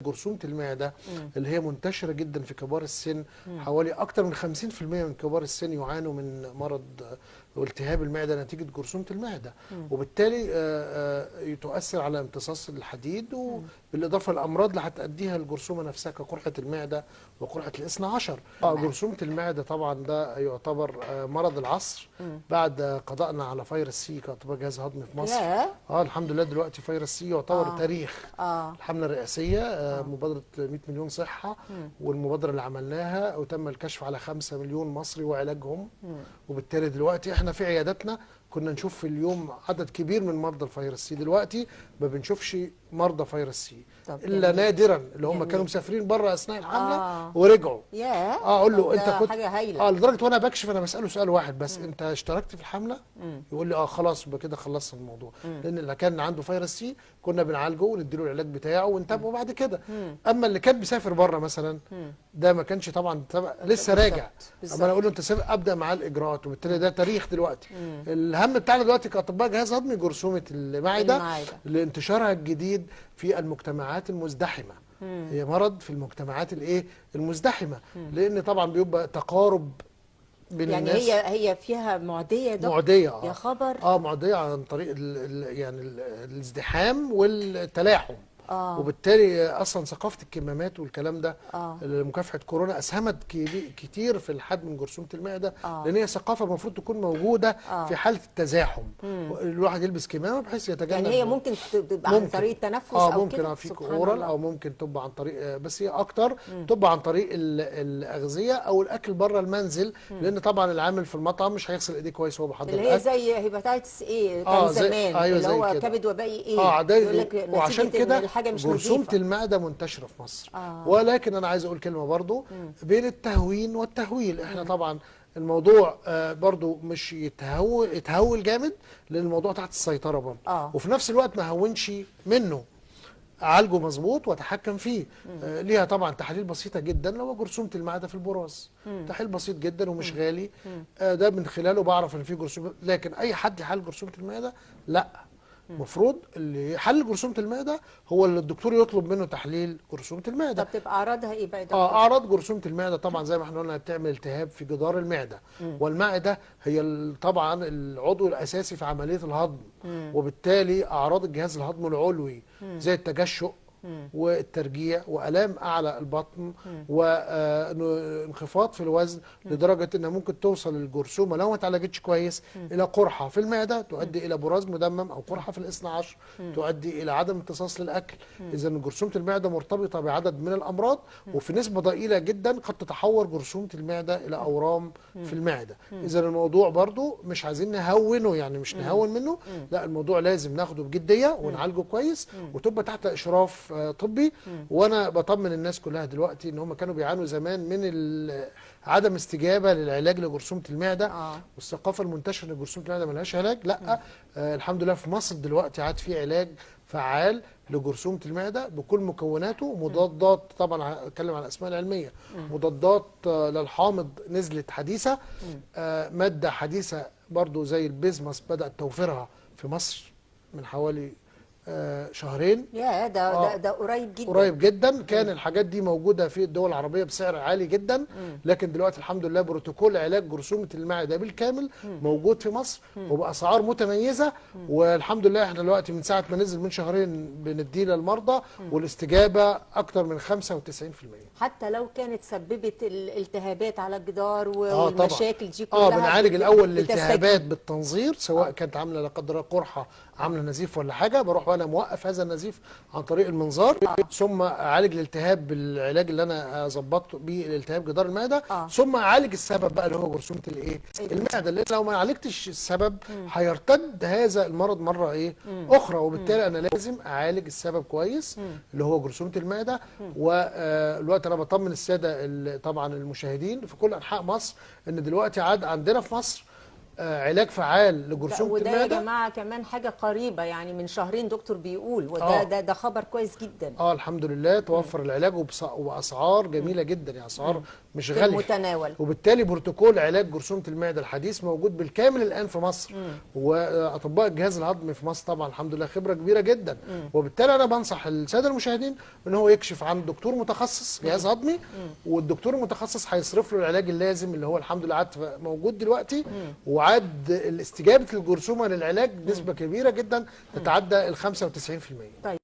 جرثومة المعدة اللي هي منتشرة جدا في كبار السن. حوالي أكتر من 50% من كبار السن يعانوا من مرض والتهاب المعدة نتيجة جرثومة المعدة. وبالتالي تؤثر على امتصاص الحديد، وبالإضافة للأمراض اللي هتأديها الجرثومة نفسها كقرحة المعدة وقرحة الاثنى عشر. جرثومة المعدة طبعا ده يعتبر مرض العصر. بعد قضائنا على فيروس سي كأطباء جهاز هضمي في مصر. الحمد لله دلوقتي فيروس سي يعتبر تاريخ. الحملة الرئاسية، مبادرة 100 مليون صحة، والمبادرة اللي عملناها وتم الكشف على 5 مليون مصري وعلاجهم. وبالتالي دلوقتي احنا في عياداتنا كنا نشوف في اليوم عدد كبير من مرضى الفيروس سي، دلوقتي ما بنشوفش مرضى فيروس سي الا نادرا اللي هم كانوا مسافرين بره اثناء الحملة ورجعوا. اقول له انت كنت حاجة هايلة. لدرجة وانا بكشف انا بساله سؤال واحد بس، انت اشتركت في الحملة؟ يقول لي خلاص يبقى كده خلصنا الموضوع. لان اللي كان عنده فيروس سي كنا بنعالجه ونديله العلاج بتاعه ونتابعه بعد كده. اما اللي كان بيسافر بره مثلا ده ما كانش طبعا لسه راجع، اما انا اقول له انت سافر ابدا معاه الاجراءات، وبالتالي ده تاريخ دلوقتي. الهم بتاعنا دلوقتي كاطباء جهاز هضمي جرثومة المعدة لانتشارها الجديد في المجتمعات المزدحمه. هي مرض في المجتمعات الايه المزدحمه، لان طبعا بيبقى تقارب بين يعني الناس. هي فيها معدية ده؟ معدية يا خبر. معدية عن طريق يعني الازدحام والتلاحم. وبالتالي اصلا ثقافة الكمامات والكلام ده لمكافحة كورونا اسهمت كتير في الحد من جرثومة المعدة. لان هي ثقافة المفروض تكون موجودة في حاله التزاحم. الواحد يلبس كمامه بحيث يتجنب. يعني هي ممكن تبقى عن طريق التنفس او ممكن كده، في oral، او ممكن تبقى عن طريق، بس هي اكتر تبقى عن طريق الاغذية او الاكل بره المنزل. لان طبعا العامل في المطعم مش هيغسل ايديه كويس وهو بيحضر اللي هي زي hepatitis A كان زمان؟ اللي هو كبد وبائي ايه؟ يقول لك وعشان كده جرثومة المعدة منتشرة في مصر. ولكن أنا عايز أقول كلمة برضو بين التهوين والتهويل. إحنا طبعا الموضوع برضو مش يتهول جامد، لأن الموضوع تحت السيطرة برضو. وفي نفس الوقت ما هونش منه، أعالجه مظبوط وأتحكم فيه. ليها طبعا تحاليل بسيطة جدا، لو جرثومة المعدة في البراز، تحليل بسيط جدا ومش غالي. ده من خلاله بعرف إن في جرثومة. لكن أي حد يحلل جرثومة المعدة لا، المفروض اللي يحلل جرثومة المعدة هو اللي الدكتور يطلب منه تحليل جرثومة المعدة. طب تبقى اعراضها ايه بقى يا دكتور؟ اعراض جرثومة المعدة طبعا زي ما احنا قلنا بتعمل التهاب في جدار المعدة. والمعدة هي طبعا العضو الاساسي في عملية الهضم. وبالتالي اعراض الجهاز الهضمي العلوي زي التجشؤ والترجيع والام اعلى البطن وانخفاض في الوزن، لدرجة انها ممكن توصل الجرثومه لو ما اتعالجتش كويس الى قرحة في المعدة تؤدي الى براز مدمم، او قرحة في الاثنى عشر تؤدي الى عدم امتصاص للاكل. اذا جرثومة المعدة مرتبطة بعدد من الامراض، وفي نسبه ضئيلة جدا قد تتحور جرثومة المعدة الى اورام في المعدة. اذا الموضوع برضو مش عايزين نهونه، يعني مش نهون منه، لا الموضوع لازم ناخده بجدية ونعالجه كويس وتبقى تحت اشراف طبي. وانا بطمن الناس كلها دلوقتي ان هم كانوا بيعانوا زمان من عدم استجابة للعلاج لجرثومه المعدة. والثقافة المنتشرة ان جرثومة المعدة ملهاش علاج، لا. الحمد لله في مصر دلوقتي عاد في علاج فعال لجرثومه المعدة بكل مكوناته، مضادات، طبعا هتكلم عن الاسماء العلمية، مضادات للحامض نزلت حديثه، مادة حديثه برضو زي البيزمس بدات توفيرها في مصر من حوالي شهرين. يا ده ده قريب جدا، قريب جدا. كان الحاجات دي موجودة في الدول العربية بسعر عالي جدا. لكن دلوقتي الحمد لله بروتوكول علاج جرثومة المعدة بالكامل موجود في مصر وباسعار متميزة. والحمد لله احنا دلوقتي من ساعة ما نزل من شهرين بنديه للمرضى، والاستجابة اكتر من 95%. حتى لو كانت سببت الالتهابات على الجدار والمشاكل دي كلها. بنعالج الاول الالتهابات بالتنظير، سواء كانت عامله لا قدر الله قرحة، عامله نزيف ولا حاجة، بروح وانا موقف هذا النزيف عن طريق المنظار. ثم اعالج الالتهاب بالعلاج اللي انا ظبطته بيه الالتهاب جدار المعدة. ثم اعالج السبب بقى اللي هو جرثومة الايه المعدة، لان لو ما عالجتش السبب هيرتد هذا المرض مرة اخرى. وبالتالي انا لازم اعالج السبب كويس اللي هو جرثومة المعدة. والوقت انا بطمن السادة طبعا المشاهدين في كل انحاء مصر ان دلوقتي عاد عندنا في مصر علاج فعال لجرثومه وده المعدة. يا جماعة كمان حاجة قريبه، يعني من شهرين دكتور بيقول، وده ده خبر كويس جدا. الحمد لله توفر العلاج وباسعار جميلة جدا، يعني اسعار مش غالية، المتناول. وبالتالي بروتوكول علاج جرثومة المعدة الحديث موجود بالكامل الان في مصر، واطباء الجهاز الهضمي في مصر طبعا الحمد لله خبره كبيرة جدا. وبالتالي انا بنصح السادة المشاهدين ان هو يكشف عن دكتور متخصص جهاز هضمي، والدكتور المتخصص هيصرف له العلاج اللازم اللي هو الحمد لله عاد موجود دلوقتي، وعاد الاستجابة الجرثومه للعلاج نسبه كبيرة جدا تتعدى ال 95%. طيب.